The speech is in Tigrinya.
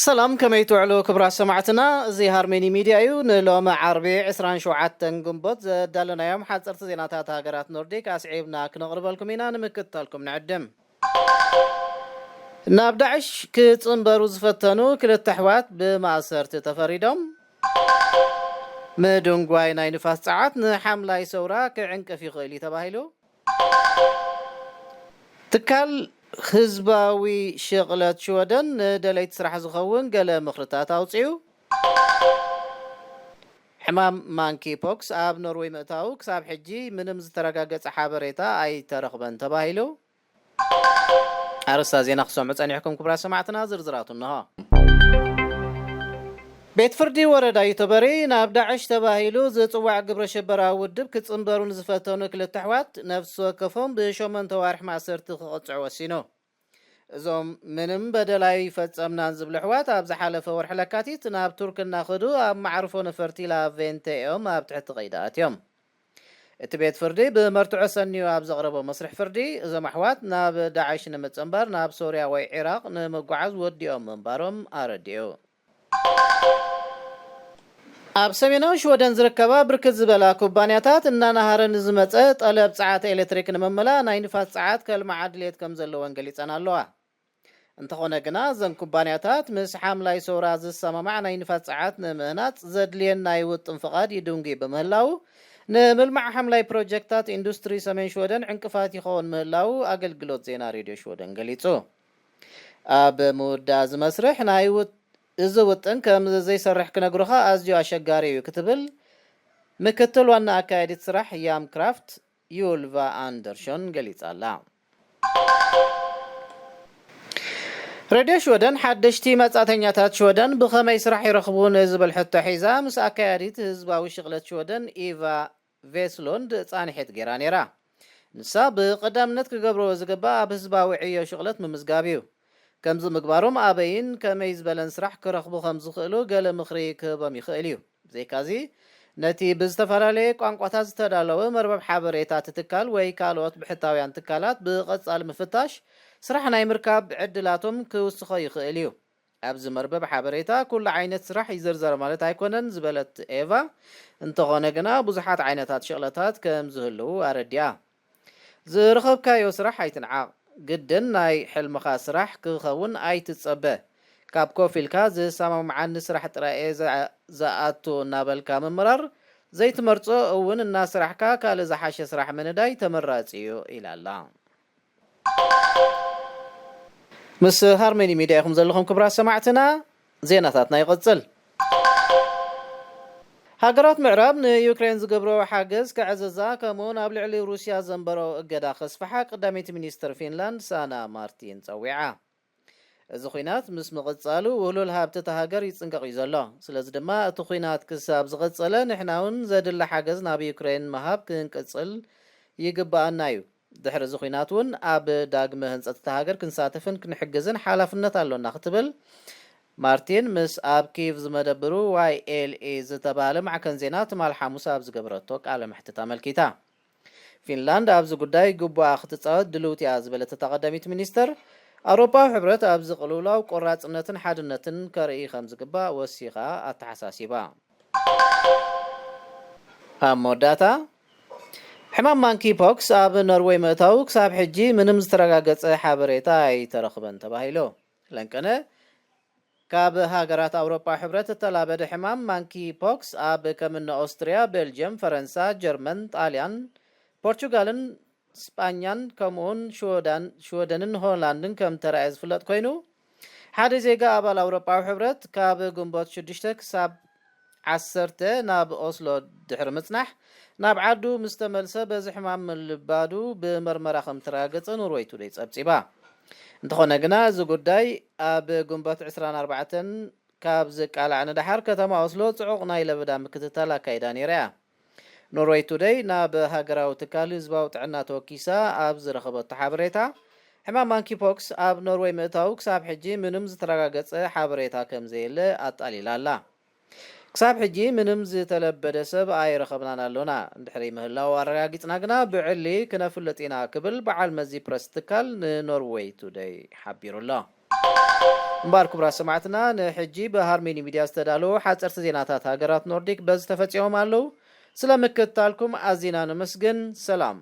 ሰላም፣ ከመይ ትውዕሉ ክቡራት ሰማዕትና? እዚ ሃርሜኒ ሚድያ እዩ። ንሎሚ ዓርቢ ዕስራን ሸውዓተን ግንቦት ዘዳለናዮም ሓፀርቲ ዜናታት ሃገራት ኖርዲክ ኣስዒብና ክነቕርበልኩም ኢና። ንምክትታልኩም ንዕድም። ናብ ዳዕሽ ክፅንበሩ ዝፈተኑ ክልተ ኣሕዋት ብማእሰርቲ ተፈሪዶም። ምድንጓይ ናይ ንፋስ ፀዓት ንሓምላይ ሰውራ ክዕንቅፍ ይኽእል እዩ ተባሂሉ። ትካል ህዝባዊ ሽቕለት ሽወደን ንደለይቲ ስራሕ ዝኸውን ገለ ምኽርታት ኣውጺኡ። ሕማም ማንኪ ፖክስ ኣብ ኖርወይ ምእታዉ ክሳብ ሕጂ ምንም ዝተረጋገጸ ሓበሬታ ኣይተረኽበን ተባሂሉ። ኣርእስታ ዜና ክሰምዑ ጸኒሕኩም ክቡራት ሰማዕትና፣ ዝርዝራቱ እንሆ። ቤት ፍርዲ ወረዳ ዩተበሪ ናብ ዳዕሽ ተባሂሉ ዝጽዋዕ ግብረ ሽበራዊ ውድብ ክጽንበሩ ንዝፈተኑ ክልተ ኣሕዋት ነፍሲ ወከፎም ብሸሞንተ ዋርሒ ማእሰርቲ ክቕጽዑ ወሲኑ። እዞም ምንም በደል ኣይፈጸምናን ዝብሉ ኣሕዋት ኣብ ዝሓለፈ ወርሒ ለካቲት ናብ ቱርክ እናኸዱ ኣብ መዕርፎ ነፈርቲ ላቬንተ እዮም ኣብ ትሕቲ ቀይዲ ኣትዮም። እቲ ቤት ፍርዲ ብመርትዖ ሰንዩ ኣብ ዘቕረቦ መስርሕ ፍርዲ፣ እዞም ኣሕዋት ናብ ዳዕሽ ንምጽንባር ናብ ሶርያ ወይ ዒራቕ ንምጓዓዝ ወዲኦም ምንባሮም ኣረዲኡ። ኣብ ሰሜናዊ ሽወደን ዝርከባ ብርክት ዝበላ ኩባንያታት እናናሃረ ንዝመጸ ጠለብ ጸዓት ኤሌክትሪክ ንምምላእ ናይ ንፋስ ጸዓት ከልምዓ ድሌት ከም ዘለወን ገሊጸን ኣለዋ። እንተኾነ ግና እዘን ኩባንያታት ምስ ሓምላይ ሰውራ ዝሰማማዕ ናይ ንፋስ ጸዓት ንምህናጽ ዘድልየን ናይ ውጥን ፍቓድ ይድንጉ ብምህላዉ፣ ንምልማዕ ሓምላይ ፕሮጀክታት ኢንዱስትሪ ሰሜን ሽወደን ዕንቅፋት ይኸውን ምህላዉ ኣገልግሎት ዜና ሬድዮ ሽወደን ገሊጹ። ኣብ ምውዳእ እዚ መስርሕ ናይ ውጥ-፣ እዚ ውጥን ከም ዘይሰርሕ ክነግሩኻ ኣዝዩ ኣሸጋሪ እዩ ክትብል ምክትል ዋና ኣካያዲት ስራሕ ያም ክራፍት ዩልቫ ኣንደርሾን ገሊጻ ኣላ። ሬድዮ ሽወደን ሓደሽቲ መጻእተኛታት ሽወደን ብኸመይ ስራሕ ይረኽቡ ንዝብል ሕቶ ሒዛ ምስ ኣካያዲት ህዝባዊ ሽቕለት ሽወደን ኢቫ ቬስሎንድ ጻንሒት ገይራ ነይራ። ንሳ ብቐዳምነት ክገብርዎ ዝግባእ ኣብ ህዝባዊ ዕዮ ሽቕለት ምምዝጋብ እዩ። ከምዚ ምግባሮም ኣበይን ከመይ ዝበለን ስራሕ ክረኽቡ ከም ዝኽእሉ ገለ ምኽሪ ክህቦም ይኽእል እዩ። ብዘይካዚ፣ ነቲ ብዝተፈላለየ ቋንቋታት ዝተዳለወ መርበብ ሓበሬታ እቲ ትካል ወይ ካልኦት ብሕታውያን ትካላት ብቐጻሊ ምፍታሽ፣ ስራሕ ናይ ምርካብ ዕድላቶም ክውስኾ ይኽእል እዩ። ኣብዚ መርበብ ሓበሬታ ኩሉ ዓይነት ስራሕ ይዝርዘር ማለት ኣይኮነን ዝበለት ኤቫ፣ እንተኾነ ግና ብዙሓት ዓይነታት ሽቕለታት ከም ዝህልዉ ኣረዲኣ። ዝረኸብካዮ ስራሕ ኣይትንዓቕ። ግድን ናይ ሕልምኻ ስራሕ ክኸውን ኣይትጸበ። ካብ ኮፍ ኢልካ ዝሰማምዓኒ ስራሕ ጥራይ እየ ዝኣ-፣ ዝኣቱ እናበልካ ምምራር፣ ዘይትመርጾ እውን እናሰራሕካ ካልእ ዝሓሸ ስራሕ ምንዳይ ተመራጺ እዩ ኢላ ኣላ። ምስ ሃርመኒ ሚድያ ኢኹም ዘለኹም ክቡራት ሰማዕትና፣ ዜናታትና ይቕጽል። ሃገራት ምዕራብ ንዩክሬን ዝገብርኦ ሓገዝ ከዕዘዛ፣ ከምኡውን ኣብ ልዕሊ ሩስያ ዘንበረኦ እገዳ ከስፍሓ ቀዳመይቲ ሚኒስትር ፊንላንድ ሳና ማርቲን ጸዊዓ። እዚ ኲናት ምስ ምቕጻሉ ውህሉል ሃብቲ እታ ሃገር ይጽንቀቕ እዩ ዘሎ። ስለዚ ድማ እቲ ኲናት ክሳብ ዝቐጸለ ንሕና እውን ዘድሊ ሓገዝ ናብ ዩክሬን ምሃብ ክንቅጽል ይግብኣና እዩ። ድሕሪ እዚ ኲናት እውን ኣብ ዳግመ ህንጸት እታ ሃገር ክንሳተፍን ክንሕግዝን ሓላፍነት ኣሎና ክትብል ማርቲን ምስ ኣብ ኪቭ ዝመደብሩ ዋይ ኤል ኤ ዝተባህለ ማዕከን ዜና ትማል ሓሙስ ኣብ ዝገበረቶ ቃለ መሕትት ኣመልኪታ። ፊንላንድ ኣብዚ ጉዳይ ግቡኣ ክትጻወት ድልውቲ እያ ዝበለት እታ ቀዳሚት ሚኒስተር፣ ኣውሮፓዊ ሕብረት ኣብዚ ቅልውላው ቆራጽነትን ሓድነትን ከርኢ ከም ዝግባእ ወሲኻ ኣተሓሳሲባ። ኣብ መወዳእታ፣ ሕማም ማንኪ ፖክስ ኣብ ኖርወይ ምእታዉ ክሳብ ሕጂ ምንም ዝተረጋገጸ ሓበሬታ ኣይተረኽበን ተባሂሉ። ለንቀነ ካብ ሃገራት ኣውሮፓ ሕብረት እተላበደ ሕማም ማንኪ ፖክስ ኣብ ከም እኒ ኦስትርያ፣ ቤልጅየም፣ ፈረንሳ፣ ጀርመን፣ ጣልያን፣ ፖርቹጋልን ስጳኛን ከምኡውን ሽወዳን-፣ ሽወደንን ሆላንድን ከም ተራእየ ዝፍለጥ ኮይኑ፣ ሓደ ዜጋ ኣባል ኣውሮፓዊ ሕብረት ካብ ግንቦት ሽዱሽተ ክሳብ ዓሰርተ ናብ ኦስሎ ድሕሪ ምጽናሕ፣ ናብ ዓዱ ምስ ተመልሰ በዚ ሕማም ምልባዱ ብመርመራ ከም ተረጋገጸ ኖርወይ ቱደይ ጸብጺባ። እንተኾነ ግና፣ እዚ ጉዳይ ኣብ ግንቦት ዕስራን ኣርባዕተን ካብ ዝቃላዕ ንደሓር፣ ከተማ ኦስሎ ጽዑቕ ናይ ለበዳ ምክትታል ኣካይዳ ነይራ እያ። ኖርወይ ቱደይ ናብ ሃገራዊ ትካል ህዝባዊ ጥዕና ተወኪሳ ኣብ ዝረኸበቶ ሓበሬታ፣ ሕማም ማንኪ ፖክስ ኣብ ኖርወይ ምእታዉ ክሳብ ሕጂ ምንም ዝተረጋገጸ ሓበሬታ ከም ዘየለ ኣጣሊላ ኣላ። ክሳብ ሕጂ ምንም ዝተለበደ ሰብ ኣይረኸብናን ኣሎና። እንድሕሪ ምህላዉ ኣረጋጊጽና ግና ብዕሊ ክነፍልጥ ኢና ክብል በዓል መዚ ፕረስ ትካል ንኖርወይ ቱደይ ሓቢሩ ኣሎ። እምበኣር ክቡራት ሰማዕትና፣ ንሕጂ ብሃርሜኒ ሚድያ ዝተዳለዉ ሓፀርቲ ዜናታት ሃገራት ኖርዲክ በዚ ተፈፂሞም ኣለዉ። ስለ ምክትታልኩም ኣዚና ነመስግን። ሰላም።